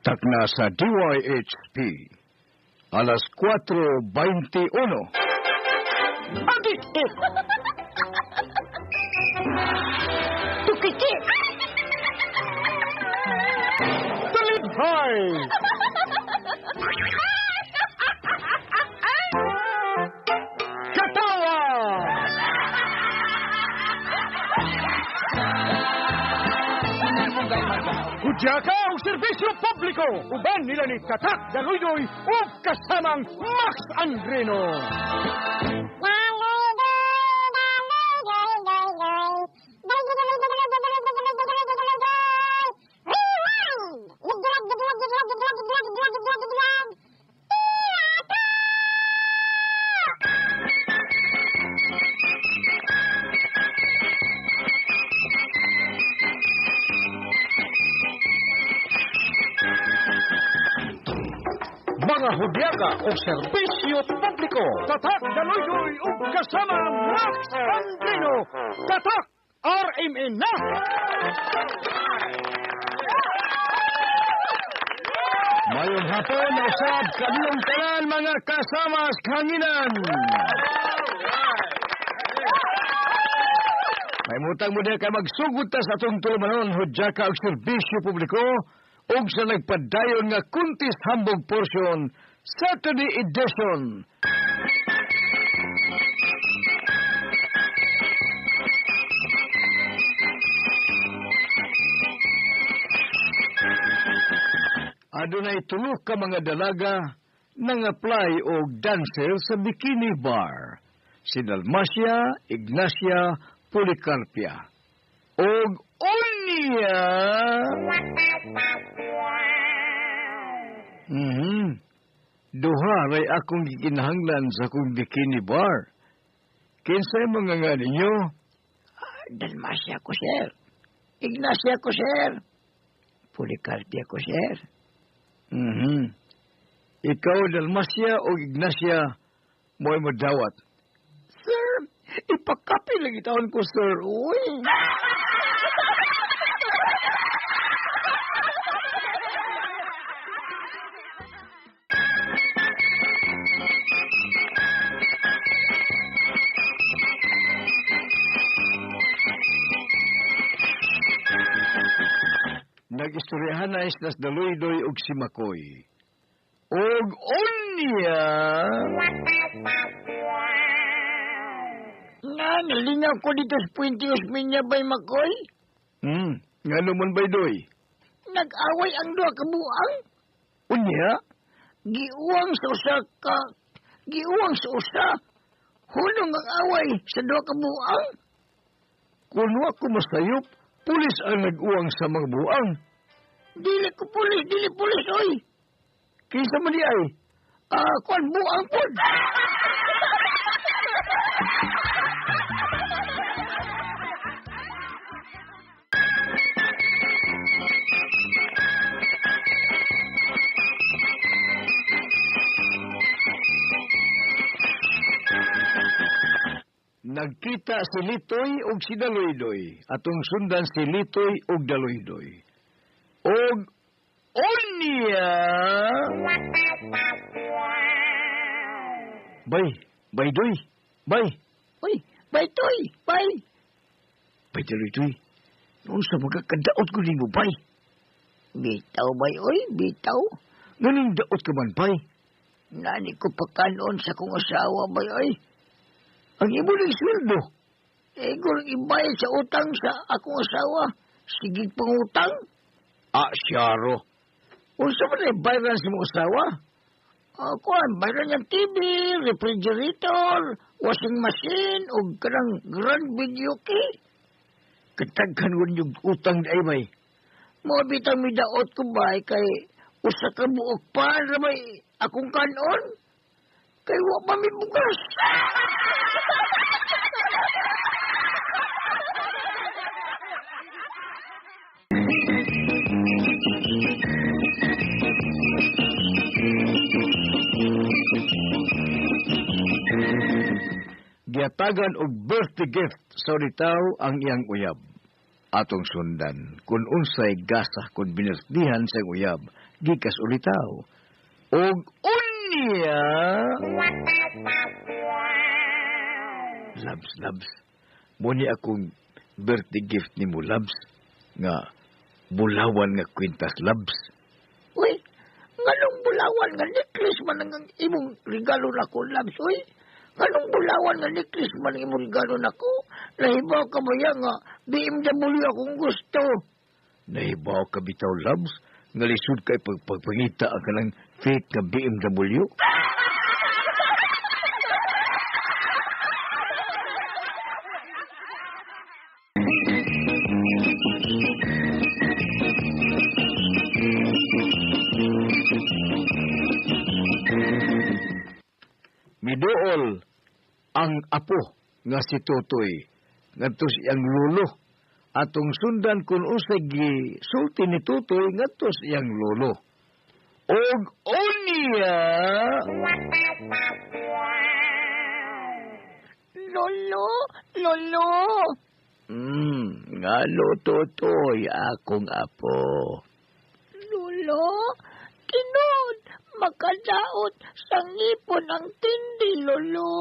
Takna sa DYHP. Alas 4:21. Adik it! Tukiki! Talibhay! Katawa! Hudyaka og serbisyo publiko! Uban nila ni Tatak Daluydoy ug kasamang Max Andrino. Mga hudyaka og serbisyo publiko. Tatak Daluydoy ug kasamang Max Andrino. Tatak RMN na! Mayong hapon usab kaniyong tanan mga kasama sa kanginan. May mutang mo kay magsugod ta sa atong tulumanon hudyaka og serbisyo publiko ug sa nagpadayon nga kuntis hambog portion Saturday edition. Adunay tulo ka mga dalaga nang apply og dancer sa bikini bar. Si Dalmacia, Ignacia, Policarpia. Og unya! Duha ray akong gikinahanglan sa akong bikini bar. Kinsay mga nga ninyo? Dalmacia ko, sir. Ignacia ko, sir. Policarpia ko, sir. Ikaw, Dalmacia o Ignacia, mo'y madawat. Sir, ipakapi lang itawon ko, sir. Uy! Nag-istoryahan na islas Daluydoy og si Makoy. Og unya! Nga, nalingaw ko dito sa Puente Osmeña bay, Makoy. Nga naman bay, Doy? Nag-away ang duha ka buang. Unya? Giuwang sa usa ka... Giuwang sa usa. Hunong ang away sa duha ka buang. Kung wa ko masayop, pulis ang nag-uwang sa mga buang. Dili ko pulis, dili pulis, oy. Kinsa man di ay? Kuan buang pod. Nagkita si Litoy ug si Daloydoy. Atong sundan si Litoy ug Daloydoy. Og unya! Bay, bay doy, bay. Uy, bay toy, bay. Bay Daloydoy, noon sa mga kadaot ko nimo, bay. Bitaw, bay, oy, bitaw. Nganing daot ka man, bay? Nani ko pagkanoon sa kong asawa, bay, oy. Ang imo ning sweldo. Igor ibayad sa utang sa akong asawa. Sige pangutang. Ah, siyaro. Unsa man ay bayaran sa imong asawa? Kuan, bayaran niyang TV, refrigerator, washing machine, o kanang grand video key. Kataghan ko ninyong utang ni ay bay. Mga bitang midaot ko bay kay usa ka buok pa ramay akong kanon. Kay wa pa mi bugas. Giatagan og birthday gift sa ulitaw ang iyang uyab. Atong sundan kung unsay gasa kung binirtihan sa iyang uyab gikas ulitaw. Og unya. Labs, labs. Muni akong birthday gift nimo, labs, nga bulawan nga kwintas, labs. Uy, nganong bulawan nga necklace man ang imong regalo nako, labs, uy? Nganong bulawan nga necklace man ang imong regalo nako? Nahibaw ka ba yan nga BMW akong gusto? Nahibaw ka bitaw, labs, nga lisod kay pagpagpangita ang kanang fake nga BMW? Miduol ang apo nga si Totoy ngadto sa iyang lolo. Atong sundan kung unsay gisulti ni Totoy ngadto sa iyang lolo. Og unya. Lolo, lolo. Ngalo Totoy akong apo. Lolo, tinuod makadaot sa ngipon ang tindi, lolo.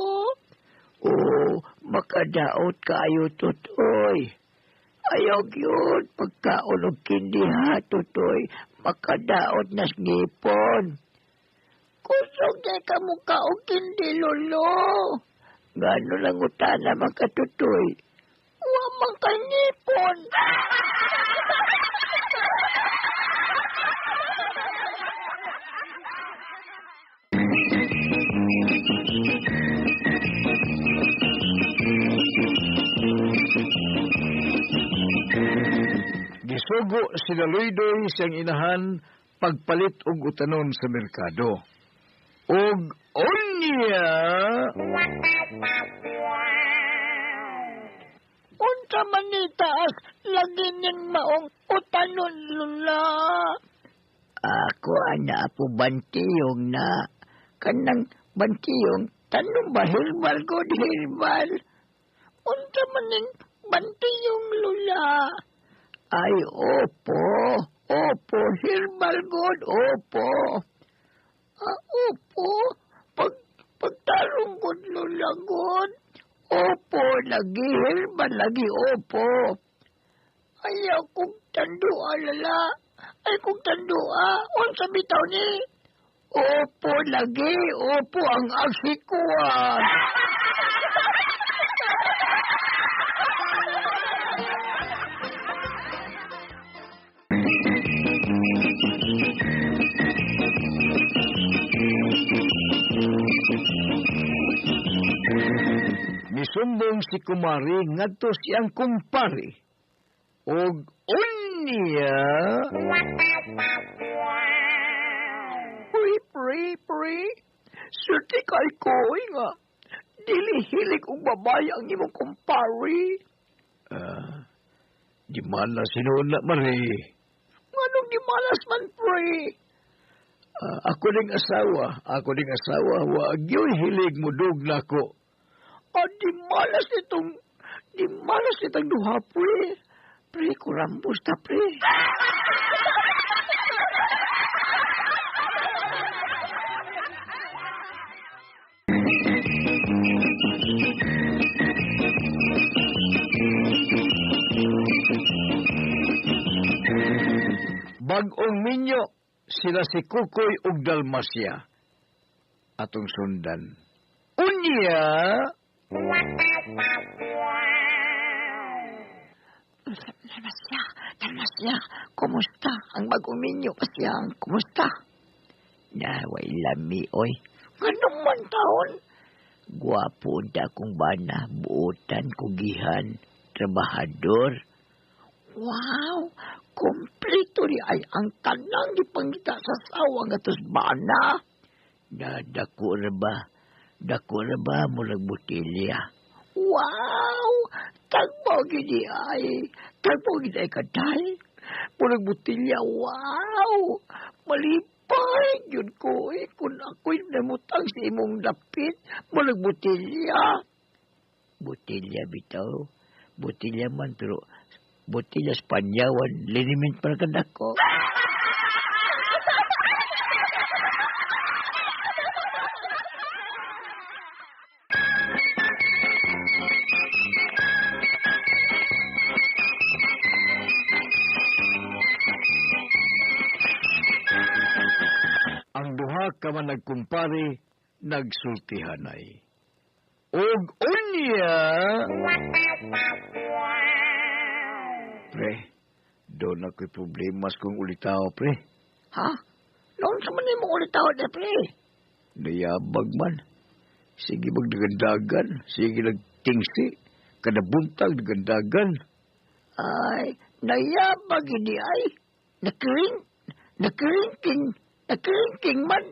Oo, makadaot kaayo, Totoy. Ayaw gyud pagkaon og kindi ha, Totoy. Makadaot na sa ngipon. Kusog kay ka mukha og kindi, lolo. Ngano lang utana man ka, Totoy? Wa man kay ngipon. Gisugo sila Luydoy siyang inahan pagpalit og utanon sa merkado. Og unya. Unsa man ni taas lagi ning maong utanon, lula? Ako ana apo bantiyong na kanang bantiyong tanong ba herbal god herbal? Unsa man ning bantiyong, lula? Ay, opo, opo, herbal god, opo. Ah, opo, pagtarong god, lula god. Opo, lagi, herbal lagi, opo. Ayaw kong tandua, lala. Ay kong tandua, unsa bitaw ni? Opo, lagi, opo, ang agsikuan. Misumbong si Kumari ngadto siyang kumpare. Og unya. Uy, pre, pre. Swerte kay ko nga. Dili hilig og babae ang imong kumpare. Di malas sinuon na, Mari. Nganong di malas man, pre? Ako ning asawa, ako ning asawa, wa gyud hilig mudug nako. Di malas itong, di malas itong duha, pre. Pre, kurambos ta, pre. Bag-ong minyo sila si Kukoy ug Dalmasya. Atong sundan. Unya. Dalmasya, Dalmasya, kumusta ang bagong minyo pasiyang? Kumusta? Naway lami, oy. Ganun man taon? Gwapo unta akong bana, buotan, kugihan, trabahador. Wow! Kompleto ni ay ang tanang gipangita sa sawa nga tos bana. Na dako ra ba? Dako ra ba murag botelya? Wow! Tagpo gini ay. Tagpo gini ay kaday. Murag botelya, wow! Malipay yun ko eh. Kung ako'y namutang sa imong dapit, murag botelya. Botelya bitaw. Botelya man pero botelya sa Panyawan, liniment pa kadako. Ang duha ka man nagkumpare, nagsultihanay. Og unya! Pre, doon ako'y problemas kung ulitaw, pre. Ha? Noon sa man nimo ulitaw de, pre? Nayabag man. Sige magdagandagan, sige nagtingsi, kada buntag dagandagan. Ay, nayabag ini ay. Nakiringking man.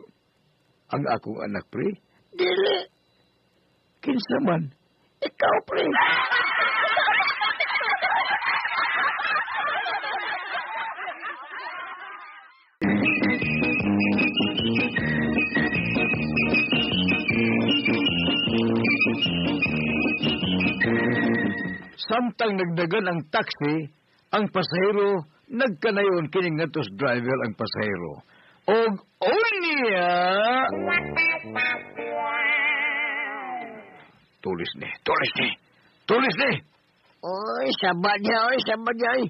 Ang akong anak, pre? Dili. Kinsa man? Ikaw, pre. Samtang nagdagan ang taxi, ang pasahero, nagkanayon kining ngatos driver ang pasahero. Og unya! Tulis ni, tulis ni, tulis ni! Oy, saba niya, oy, saba niya, oy.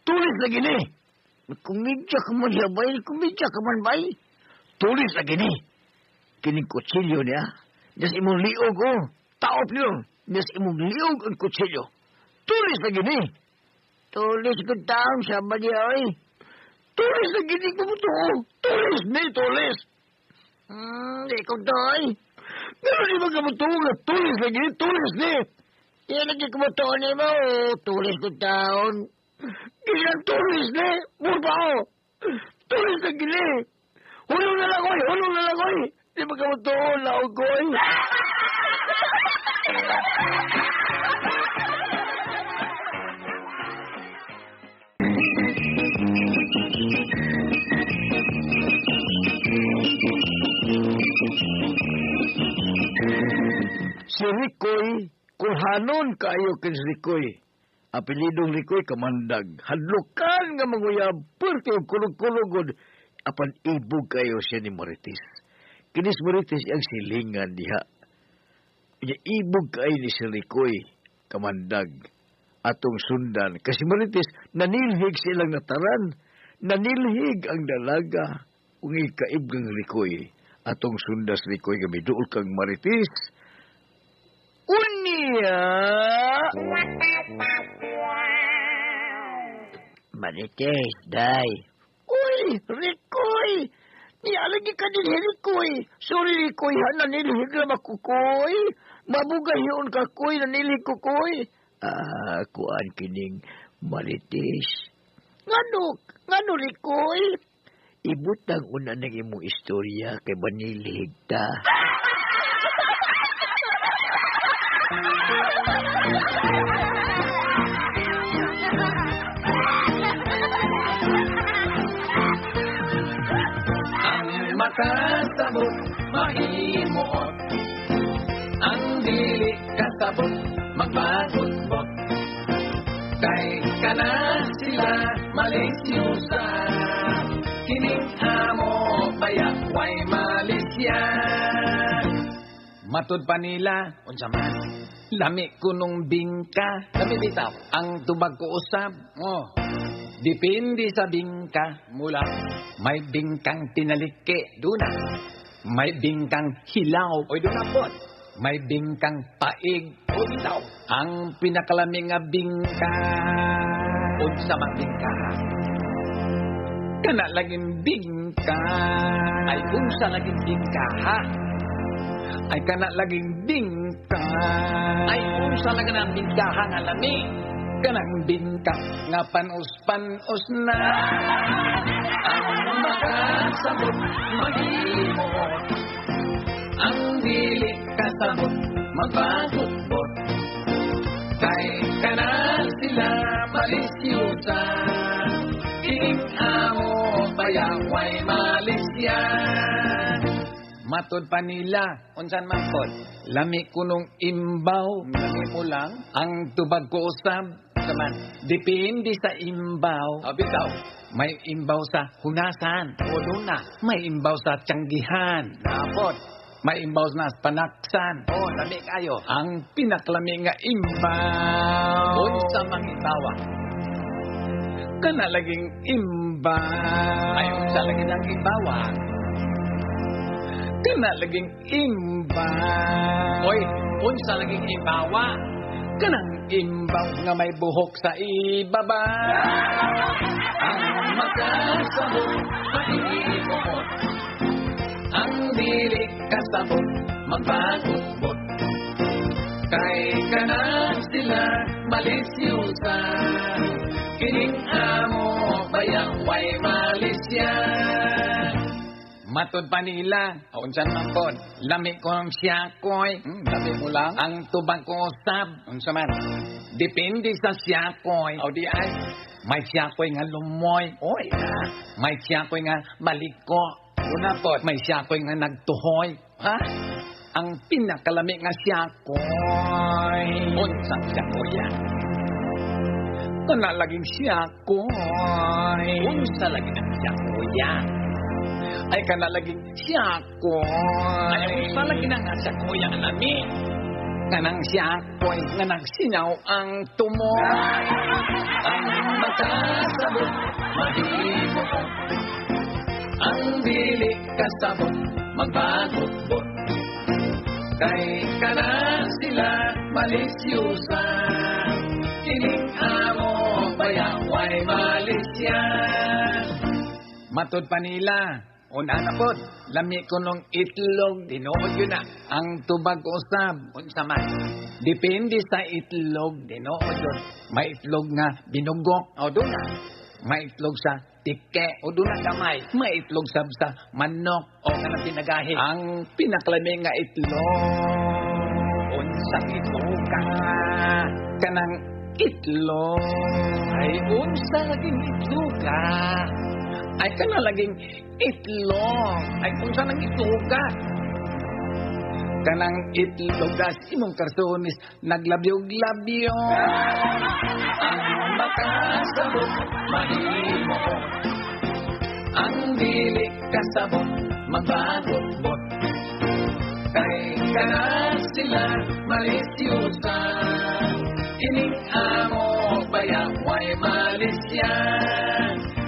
Tulis lagi ni! Kumidya ka man siya, bay. Kumidya ka man, bay. Tulis lagi ni! Kining kutsilyo niya, Diyos imong liog, oh. Taop niyo. Diyos imong liog ang kutsilyo. Tulis lagi ni! Tulis ko taon, saba niya, oy. Tulis lagi ni kumutuo. Tulis ni, tulis! Di ko to, oy. Pero di ba kamutuo nga tulis lagi ni, tulis ni! Di lagi kumutuo ni mo, oh. Tulis ko taon. Ginang tulis ni! Murba, oh. Tulis lagi ni! Hulong na lang, oy! Hulong na lang, oy! Di ba kamutuo, laog ko, oy! Si Ricoy, kulhanon kaayo kin si Ricoy. Apelidong Ricoy, kamandag. Hadlukan nga manguyab, perti og kulog-kulogod. Apan ibog kayo siya ni Marites. Kinis Marites ang silingan diha. Inya ibog kayo ni si Ricoy, kamandag. Atong sundan. Kasi Marites, nanilhig silang nataran. Nanilhig ang dalaga. Kung ikaib kang Ricoy, atong sundas Ricoy, gamiduol kang Marites. Unya! Marites, day. Uy, Ricoy! Nialagi ka din, Ricoy. Sorry, Ricoy, ha, nanilhig lang ako, koy. Mabugayon ka, koy, nanilhig ko, koy. Ah, kuan kining Marites. Ngano, ngano, Ricoy? Ibutang una ng imong istorya kay manilhig ta. Ang makasabot, mahimuot. Ang dili kasabot, magbagot-bot. Kay kana sila malisyosa. Kining amo bayakway malisya. Matud pa nila, unsa man, lami kunong bingka. Lami bitaw, ang tubag ko usab. Oh, depende sa bingka. Mula, may bingkang tinalike, duna. May bingkang hilaw, oy duna pod. May bingkang paig, o bitaw. Ang pinakalami nga bingka, unsa man bingka. Kana laging bingka, ay unsa laging bingka ha. Ay kana laging bingka, ay unsa lagi ang bingka ha nga lami. Kanang bingka nga panos-panos na. Ang makasabot mahimuot. Ang dili kasabot magbagot-bot. Kay kana sila malisyosa. Kining amo bayaway malisya. Matod pa nila, unsan man pod, lami kunong imbaw, lami mo lang, ang tubag ko usab, saman, depende sa imbaw. Bitaw, may imbaw sa hunasan, o duna, may imbaw sa tiyanggihan, napot, may imbaw na panaksan, o lami kayo, ang pinaklami nga imbaw, unsa mang imbawa, kana laging imbaw, ay unsa lagi ang imbawa, Kana laging imbaw. Oy, unsa laging imbawa? Kanang imbaw nga may buhok sa ibaba. Ang makasabot, mahimuot. Ang dili kasabot, magbagot-bot. Kay kana sila malisyosa. Kining amo baya way malisya. Matod pa nila, unsa man pod, lami ko ang siyakoy. Lami mo lang. Ang tubag ko usab, unsa man. Depende sa siyakoy. O di ay, may siyakoy nga lumoy. Oy, may siyakoy nga maliko. Una pod, may siyakoy nga nagtuhoy. Ha? Ang pinakalami nga siyakoy. Unsang siyakoy ya? Kana laging siyakoy. Unsa lagi ang siyakoy ya? Ay kana laging siyakoy. Ay unsa lagi na nga siyakoy ang lami? Kanang siyakoy nga nagsinyaw ang tumoy. Ang makasabot, mahimuot. Ang dili kasabot, magbagot-bot. Kay kana sila malisyosa. Kining amo baya way malisya. Matod pa nila, una na pod, lami ko nung itlog, tinuod yun na. Ang tubag usab, unsa man. Depende sa itlog, tinuod yun. May itlog nga binugok, o doon na. May itlog sa tike, o doon na gamay. May itlog sab sa manok, o kanang pinagahi. Ang pinakalami nga itlog, unsang itlog ka? Kanang itlog. Ay, unsa laging itlog ka? Ay, kana laging itlog. Ay, unsa nang itlog ka? Kanang itlog as imong karsonis, naglabyog-labyo. Ang makasabot, mahimuot. Ang dili kasabot, magbagot-bot. Kay kana sila malisyosa. Kining amo baya way malisya.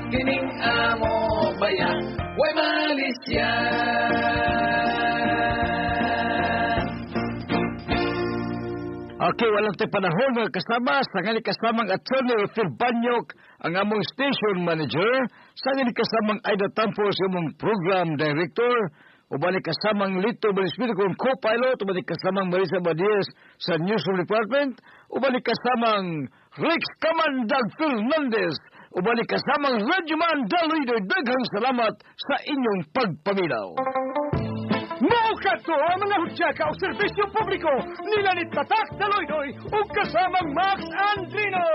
Kining amo baya way malisya. Okay, walang tayo panahon mga kasama. Sa ngayon kasamang Attorney Phil Banyok, ang among station manager. Sa ngayon kasamang Aida Tampo, sa among program director. Uban ni kasamang Lito Belismito kung co-pilot. Uban ni kasamang Marisa Badies sa newsroom department. Uban ni kasamang Rex Kamandag Fernandez. Uban ni kasamang Radyoman Daloy. Daghang salamat sa inyong pagpaminaw. Maukato ang mga hudyaka o serbisyo publiko nila ni Tatak Daloydoy ug kasamang Max Andrino.